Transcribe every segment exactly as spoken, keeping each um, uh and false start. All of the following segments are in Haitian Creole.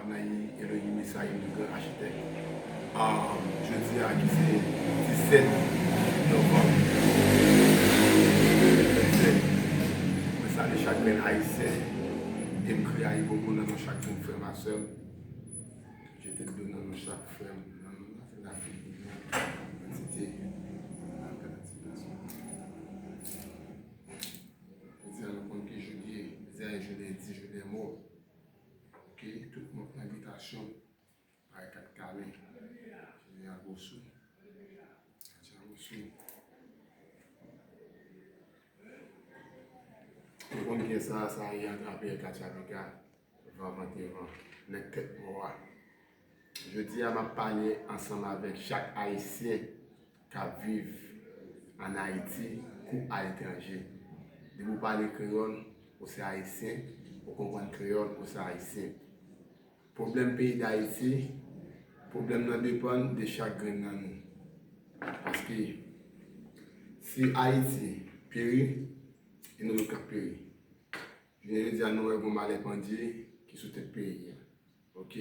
Nayi Elohim Esayi, le gran achitèk. Ah, jodi a ki se disèt novanm de mil vennsenk, mwen salye chak grenn Ayisyen e m kriye ayibobo nan non chak grenn frè m ak sè m. Jete dlo nan non chak frè m, nan non Lafrik, nan Tite, nan Granadye. Jodi a nou konn ki jou l ye, jodi a e jou lendi, jou dè mò. Ok, tout moun nan bitasyon. Ay, kat kalen. Jodi a gwo sou. Katya gwo sou. Ou konn kiyès sa, sa ye antrapeyè Katya Pika, van vante van, nèg tèt mò a. Jodi a, m ap pale ansanm avèk chak Ayisyen k ap viv ann Ayiti kou aletranje. Depi w pale kreyòl, ou se Ayisyen, ou konprann kreyòl, ou se Ayisyen. Pwoblèm peyi Dayiti, pwoblèm nan depann de chak grenn nan nou. Paske si Ayiti peri, e nou menm k ap peri. Jounen jodi a, nou wè gon malè pandye ki sou tèt peyi a. Ok?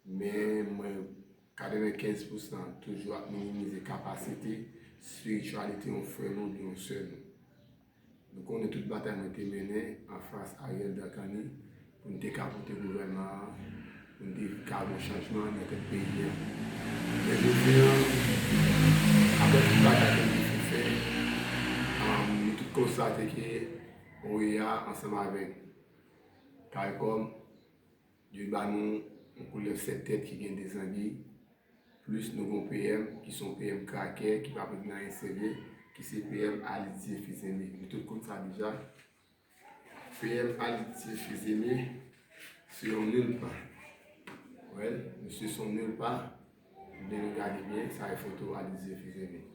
Men mwen, katrevenkenz pousan toujou ap minimize kapasite, espirityalite yon frè nou oubyen yon sè nou. Nou konnen tout batay mwen te mennen anfas Ariel Darkany pou n te ka pote gouvènman an, pou n te ka gen chanjman nan tèt peyi a. Men jodi a, apre tout batay ke m te fin fè, um, nou tout konstate ke O E A ansanm avèk CARICOM, yo ba nou yon koulèv sèt tèt ki gen de zangi, plis nou gen yon P M ki se yon P M krakè, ki pa pran nan anyen serye, ki se P M Alidye Fils-Aimé. Nou tout konn sa deja. P M Alidye Fils-Aimé se yon nilpa. Wè, misye se yon nilpa. Lè nou gade byen, sa e foto Alidye Fils-Aimé.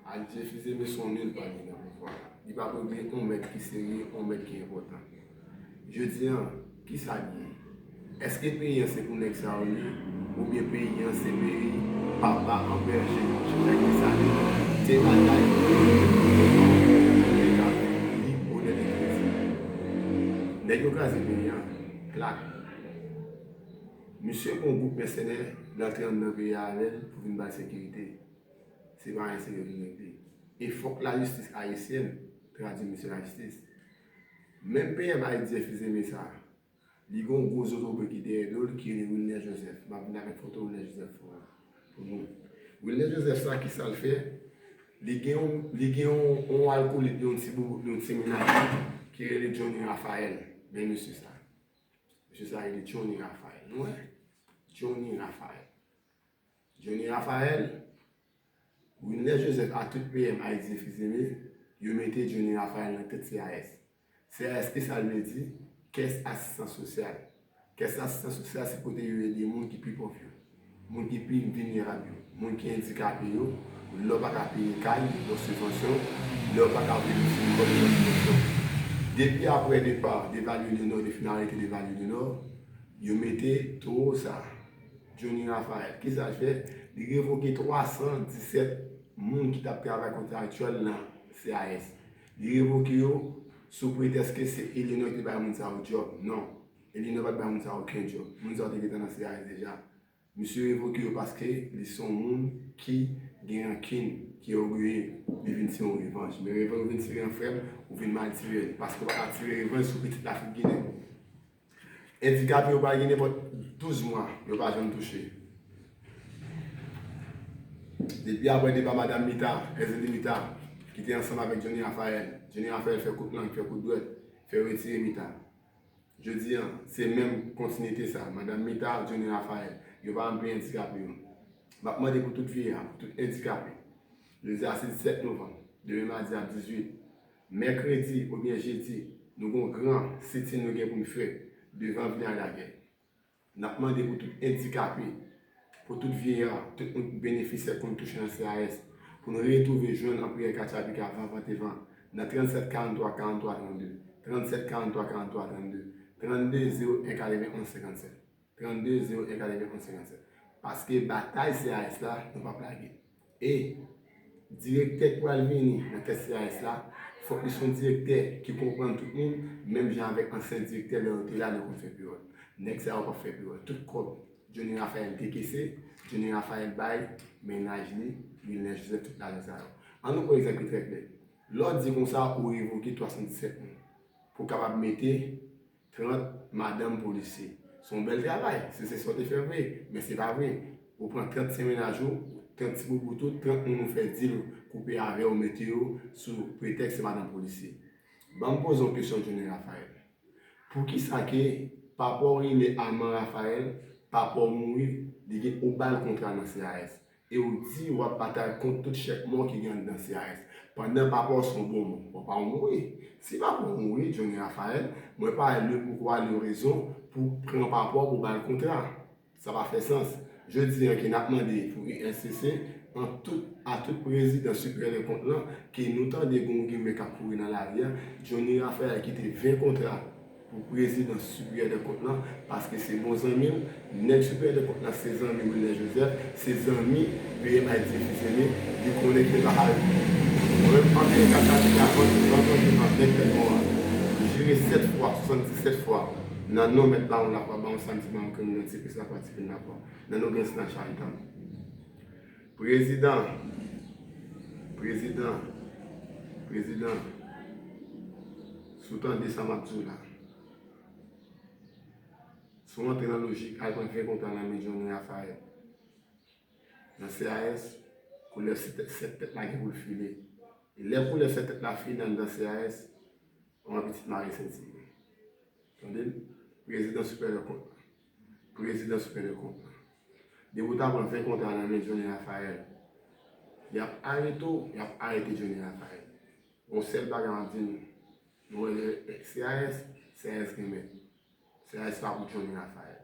Alidye Fils-Aimé se yon nilpa li nan pouvwa a. Li pa pran byen yon mèt ki serye, yon mèt ki enpòtan. Jodi a, kisa l ye? Èske peyi an se pou nèg sa yo li? Oubyen peyi an se peyi papa an bèje, jan nèg Desalin te batay pou li, pou li ka viv lib, onèt e kredib? Nèg yo kraze peyi an, plak. Misye gen yon gwoup mèsenè l antre anndan peyi a avè l pou vin ba l sekirite. Se pa anyen serye li regle. E fòk lajistis ayisyèn tradui misye lajistis. Menm P M Alidye Fils-Aimé sa, li gen yon gwo zotobre ki dèyè do l ki rele Wilner Joseph. M ap vin avèk foto Wilner Joseph pou, pou nou. Wilner Joseph sa, kisa l fè? Li gen yon, li gen yon, yon alkolik, yon ti boubout, yon ti mennaj ki rele Johnny Raphael. Men mesye sa. Mesye sa rele Johnny Raphael. Nou wè? Johnny Raphael. Johnny Raphael, Wilner Joseph ak tout P M Alidye Fils-Aimé, yo mete Johnny Raphael nan tèt C A S. C A S, kisa l vle di? Kès Asistans Sosyal. Kès Asistans Sosyal se kote yo ede moun ki pi pòv yo, moun ki pi vilnerab yo, moun ki andikape yo, lè w pa ka peye kay, yon sibvansyon, lè w pa ka peye yon sibvansyon. Depi apre depa de Vallée du Nord, de fin arete de Vallée du Nord, yo mete towo sa, Johnny Raphael. Kisa l fè? Li revoke twa san disèt moun ki t ap travay kontraktyèl nan C A S. Li revoke yo sou pretèks ke se Eleanor ki te bay moun sa yo djòb. Non, Eleanor pa t bay moun sa yo okenn djòb. Moun sa yo te gentan nan C A S deja. Misye revoke yo paske li se yon moun ki gen rankin, ki ògeye. Li vin tire yon revanj. Men revanj ou vin tire an, frè m, ou vin mal tire l. Paske ou pa ka tire revanj sou pitit Lafrik Ginen. Andikape yo pa gen nenpòt douz mwa, yo pa janm touche. Depi apre depa Madanm Mita, Erzeline Mita, ki te ansanm avèk Johnny Raphael. Johnny Raphael fè kout lang, fè kout dwèt, fè yo retire Mita. Jodi a, se menm kontinite sa. Madanm Mita, Johnny Raphael, yo pa janm peye andikape yo. M ap mande pou tout vyeya, pou tout andikape. Jodi a se disèt novanm, demen madi ap dizuit. Mèkredi oubyen jedi, nou gen yon gran sit-in nou gen pou n fè devan Vilaj Lagè. N ap mande pou tout andikape, pou tout vyeya, tout moun ki benefisyè k konn touche nan C A S, pou n retwouve jwenn anpriyè Katya Pika van vante van nan trannsèt karanntwa karanntwa trannde, trannsèt karanntwa karanntwa trannde, trannde zewo en katrevenn onz senkannsèt. Trannde zewo en katrevenn onz senkannsèt. Paske batay C A S la, nou p ap lage. E direktè k pral vini nan tèt C A S la, fòk li se yon direktè ki konprann tout moun, menm jan avèk ansyen direktè lè yo te la, nou konn fè piyòt. Nèg sa yo p ap fè pye wè. Tout kòb Johnny Raphael te kese, Johnny Raphael bay mennaj li, Wilner Joseph, tout lajan sa yo. Ann nou pran egzanp ki trè klè. Lè w di konsa ou revoke twa san disèt moun pou w kapab mete trant madanm polisye. Se yon bèl travay, si se sa w te fè vre, men se pa vre. Ou pran trant se mennaj ou, trant ti boubout ou, trant moun ou fè dil koupe avè yo, mete yo sou pretèks se madanm polisye. Ban m poze yon kesyon, Johnny Raphael. Poukisa ke papa w rele Armand Raphael, papa w mouri, li gen ou ba l kontra nan C A S? E ou di w ap batay kont tout chèk mò ki gen anndan C A S. Pandan papa w se yon bon moun, papa w mouri. Si papa w mouri, Johnny Raphael, mwen pa wè le poukwa, le rezon pou pran papa w pou ba l kontra. Sa pa fè sans. Jodi a ke n ap mande pou U L C C, an tout, a tout prezidan siperyè dè kont lan, ke nou tande gen yon gimè k ap kouri nan lari a, Johnny Raphael kite ven kontra pou prezidan siperyè dè kont lan, paske se bon zanmi l, nèg siperyè dè kont lan se zanmi Wilner Joseph, se zanmi P M Haïti Fils Aimé, li konnen ki pa ka. Mwen menm, an tou ka, sa di avan, avan, avan, nèg tèt nwa, jire sèt fwa, swasanndisèt fwa, nan non mèt bawon lakwa, bawon samdi, bawon kriminèl, ti pis lakwa, ti pis lakwa. Nan non gran sila charitab. Prezidan, prezidan, prezidan, si w tande sa m ap di w la, si w antre nan lojik, al pran ven kontra nan men Johnny Raphael. Nan C A S, koulè sèt, sèt tèt la gen pou l file. E lè koulè sèt tèt la file anndan C A S, yon pitit mare senti. Tande m? Prezidan siperyè dè kont lan. Prezidan siperyè dè kont lan. Depi w ta pran ven kontra nan men Johnny Raphael, y ap arete w, y ap arete Johnny Raphael. Yon sèl bagay m ap di nou, nou wè lè C A S, C A S gen mèt. C A S pa pou Johnny Raphael.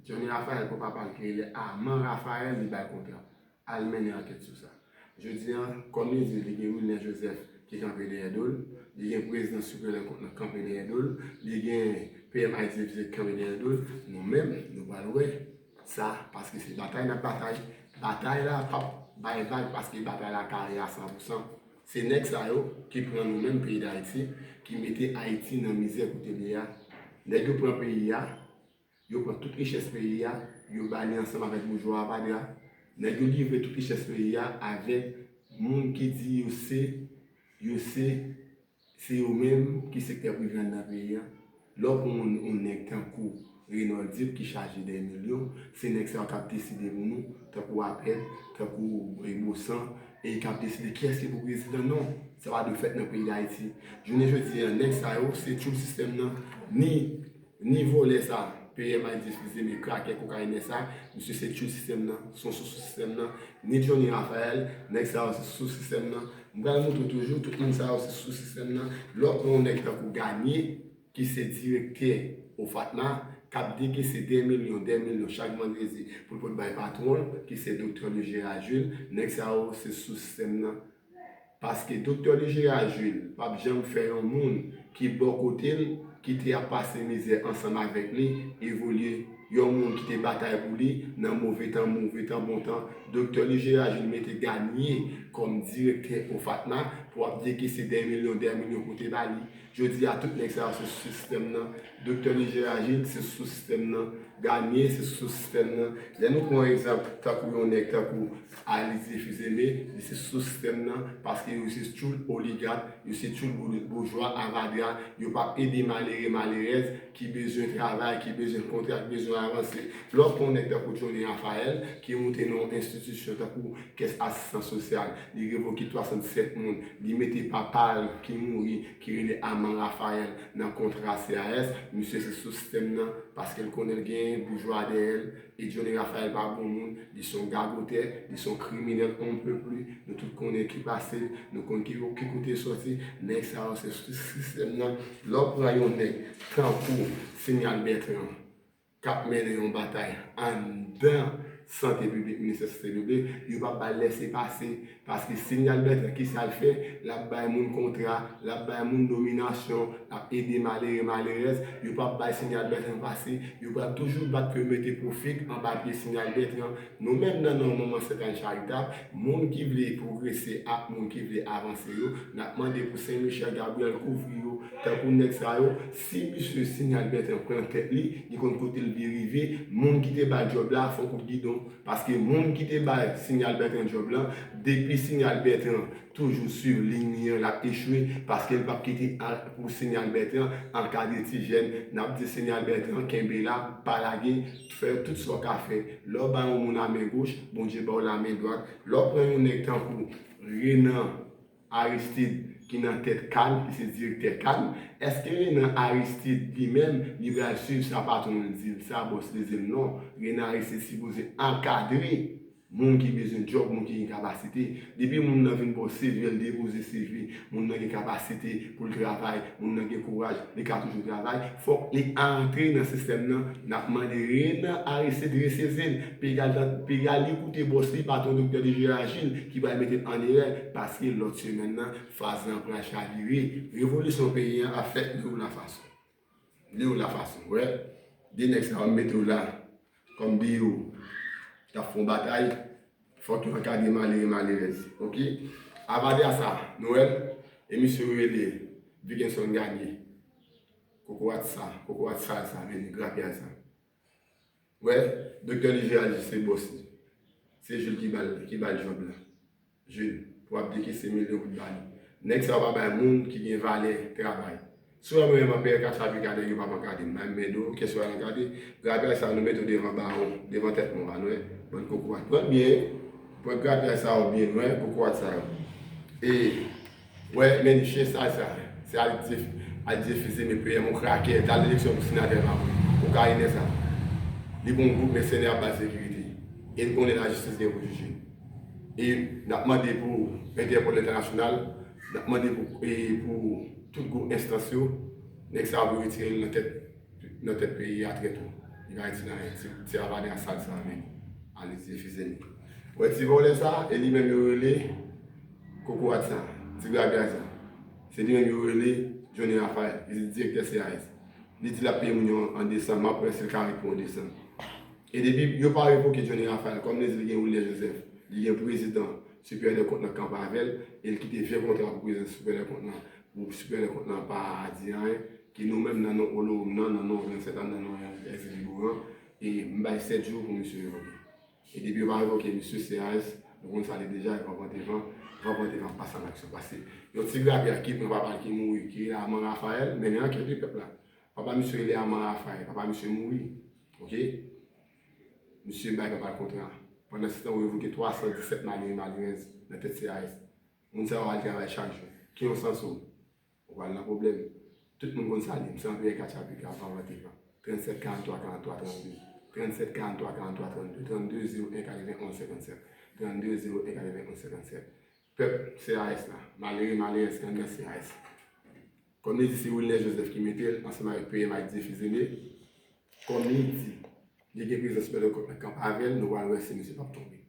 Johnny Raphael pran papa l ki rele Armand Raphael, li bay kontra. Al mennen ankèt sou sa. Jodi a, kòm li di, li gen Wilner Joseph ki kanpe dèyè do l, li gen prezidan siperyè dè kont lan kanpe dèyè do l, li gen P M Haïti Divize ki kanpe dèyè do l, nou menm, nou pral wè sa, paske se batay n ap batay. Batay la p ap bay vag, paske batay la kare a san pou san. Se nèg sa yo ki pran nou menm peyi Dayiti, ki mete Ayiti nan mizè kote l ye a. Nèg yo pran peyi a, yo pran tout richès peyi a, yo ba li ansanm avèk boujwa avadra. Nèg yo livre tout richès peyi a avèk moun ki di yo se, yo se, se yo menm ki sektè prive anndan peyi a. Lè w pran yon, yon nèg tankou Renold Duc ki chaje dè milyon, se nèg sa yo k ap deside pou nou, tankou Apèd, tankou, e, Bosan, e k ap deside kiyès ki pou prezidan, non. Sa pa dwe fèt nan peyi Dayiti. Jounen jodi a, nèg sa yo, se tchoul sistèm nan. Ni Ni vòlè sa, P M Haïti Divize, men krakè kokayinè sa, misye se tchoul sistèm nan, se yon sousou sistèm nan. Ni Johnny Raphael, nèg sa yo se sou sistèm nan. M pral montre w toujou, tout moun sa yo se sou sistèm nan. Lè w pran yon nèg tankou Garnier, ki se direktè OFATMA, k ap dekese dè milyon, dè milyon chak vandredi pou l pot bay patwon l, ki se Doktè Louis Gérard Jules, nèg sa yo se sou sistèm nan. Paske Doktè Louis Gérard Jules p ap janm fè yon moun ki bò kote l, ki te ap pase mizè ansanm avèk li, evolye. Yon moun ki te batay pou li nan move tan, move tan, bon tan. Doktè Louis Gérard Jules mete Garnier kòm direktè OFATMA pou ap dekese dè milyon, dè milyon pou te ba li. Jodi a, tout nèg sa yo se sou sistèm nan. Doktè Louis Gérard Jules se sou sistèm nan. Garnier se sou sistèm nan. Lè nou pran yon egzanp, tankou yon nèg tankou Alice Fils Aimé, li se sou sistèm nan, paske yo se tchoul oligak, yo se tchoul bou-, boujwa avadra, yo p ap ede malere, malerèz ki bezwen travay, ki bezwen kontra, ki bezwen avanse. Lè w pran yon nèg tankou Johnny Raphael, ki moute nan yon enstitisyon tankou Kès Asistans Sosyal, li revoke swasanndisèt moun, li mete papa l ki mouri, ki rele Armand Raphael, nan kontra C A S, misye se sou sistèm nan, paske l konnen l gen boujwa dèyè l, e Johnny Raphael pa bon moun, li se yon gagotè, li se yon kriminèl, on ne peut plus, nou tout konnen ki pase l, nou konn ki, ki kote l sòti, nèg sa yo se sou sistèm nan. Lè w pran yon nèg tankou Signal Bertrand, k ap mennen yon batay anndan sante piblik, ministè sante piblik, yo p ap ba l lèsepase. Paske Signal Bertrand, kisa l fè? L ap bay moun kontra, l ap bay moun nominasyon, l ap ede malere, malerèz. Yo p ap bay Signal Bertrand pase. Yo pral toujou bat pou yo mete pwofik anba pye Signal Bertrand. Nou menm nan non Manman Sentàn Charitab, moun ki vle pwogrese ak moun ki vle avanse yo, n ap mande pou Sen Michèl Gabriyèl kouvri yo, Tankou nèg sa yo, si misye Sinyal Bètran pran tèt li, li konn kote l vle rive, moun ki te bay djòb la, fòk ou gidon. Paske moun ki te bay Sinyal Bètran djòb la, depi Sinyal Bètran toujou swiv liy li an, l ap echwe, paske l p ap kite a- pou Sinyal Bètran ankadre ti jèn. N ap di Sinyal Bètran, kenbe la, pa lage, fè tout sa w ka fè. Lè w bay yon moun lamen goch, Bondye ba w lamen dwat. Lè w pran yon nèg tankou Renan Aristide ki nan tèt CAN, ki se direktè CAN, èske Renan Aristide li menm, li pral swiv sa patwon l di l, sa bòs li di l? Non. Renan Aristide sipoze ankadre moun ki bezwen djòb, moun ki gen kapasite. Depi moun nan vin bòs, se vre l depoze C V, moun nan gen kapasite pou l travay, moun nan gen kouraj, li ka toujou travay. Fòk li antre nan sistèm nan. N ap mande Renan Aristide resezi l. Piga l, piga li koute bòs li, patwon Doktè Desjardins Gilles, ki pral mete l an erè, paske lòt semèn nan, faz lan pral chavire. Revolisyon peyi an ap fèt de ou la fason. De ou la fason, wè. De nèg sa yo mete w la kòm biwo k ap fè yon batay, fòk yo ankadre malere, malerèz. Oke? Avadra sa, nou wè l, e misye yo rele Vigenson Gagné. Kokorat sa, kokorat sal sa, vini grapyay sa. Wè, Doktè Desjardins Gilles se bòs li. Se Jules ki ba l, ki ba l djòb la. Jules, pou ap dekese milyon pou l ba li. Nèg sa yo pa bay moun ki gen valè travay. Si w wè mwen menm an P R K Chapika nèg yo p ap ankadre m, m ap mède w, kèsyon al ankadre. Grapyay sa nou mete w devan bawo, devan tèt mò a, nou wè. Bann kokorat. Pran l byen, pran grapyay sa yo byen, nou wè, kokorat sa yo. E Wè, men chen sal sa, se Alidze, Alidze Fils-Aimé, P M, yon krakè, t al eleksyon pou senatè pa ou, kokayenè sa. Li pou yon gwoup mèsenè ap ba l sekirite. E n konnen lajistis gen pou jije. E n ap mande pou Entèpòl entènasyonal, n ap mande pou, e pou tout gwo enstans yo, nèg sa yo pou retire l nan tèt nan tèt peyi a trè to. Li pa itil anyen. Ti, ti avadra sal sa, men. Alidze Fils-Aimé. Wè ti vòlè sa, e li menm yo rele kokorat sa, ti grapyay sa. Se li menm yo rele Johnny Raphael, li se direktè C A S. Li di l ap peye moun yo an desanm, m ap wè si l ka ret pou an desanm. E depi yo pa revoke Johnny Raphael, kòm li di li gen Wilner Joseph, li gen prezidan Supérieur des Comptes nan kanpe avè l, e l kite vye kontra pou prezidan Supérieur des Comptes nan, pou Supérieur des Comptes nan pa di anyen, ke nou menm nan non Olorum nan, nan non Vincent an, nan non Hervé Boran, e m bay sèt jou pou misye revoke. E depi yo pa revoke misye C A S, nou konn sa li deja, e van pran te van, van pran te van, pase an aksyon. Paske yon ti grapyay ki pran papa l ki mouri, ki rele Armand Raphael, mennen ankèt wi pèp la. Papa misye rele Armand Raphael, papa misye mouri. Oke? Misye bay papa l kontra. Pandansetan, ou revoke twa san disèt malere, malerèz nan tèt C A S. Moun sa yo al travay chak jou. Ki yon sans ou? Ou pral nan pwoblèm. Tout moun konn sa li ye. M se anplwaye katye apika, van vante van. Trannsèt karanntwa karanntwa trannde. Trannsèt karanntwa karanntwa trannde. Trannde zewo en katrevenn onz senkannsèt. Trannde zewo en katrevenn onz senkannsèt. Pèp C A S la, malere, malerèz ki anndan C A S. Kòm li di se Wilner Joseph ki mete l, ansanm avèk P M Alidze Fils-Aimé, kòm li di, li gen prezans Supérieur des Comptes nan kanpe avè l, nou pral wè si misye p ap tonbe.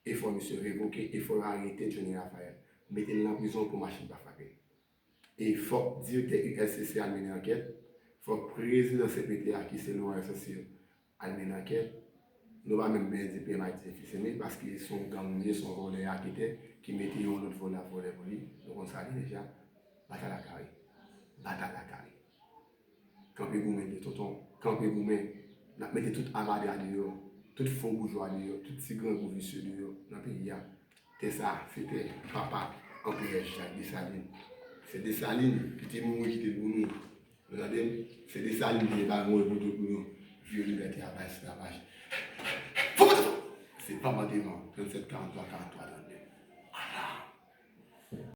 E fò misye revoke, e fò yo arete Johnny Raphael. Mete l nan prizon pou machin pa frape l. E fòk direktè U L C C al mennen ankèt, fòk prezidan C P T a ki se Laurent Saint-Cyr al mennen ankèt. Nou pa menm bezwen di P M Alidze Fils-Aimé, paske se yon gang li ye, se yon vòlè raketè ki mete yon lòt vòlè ap vòlè pou li. Nou konn sa li deja. Batay la kare. Batay la kare. Kanpe goumen, tonton. Kanpe goumen. N ap mete tout avadra deyò, tout fo boujwa deyò, tout ti grangou visye deyò nan peyi a. Tè sa, se tè papa Anperè Jacques Dessalines. Se Dessalines ki te mouri kite l pou nou. Nou tande m? Se Dessalines ki te bay mwen vodou pou nou. Vye libète a bay esklavaj. Fò kontan! Se pa mande non. Trannsèt karanntwa karanntwa trannde.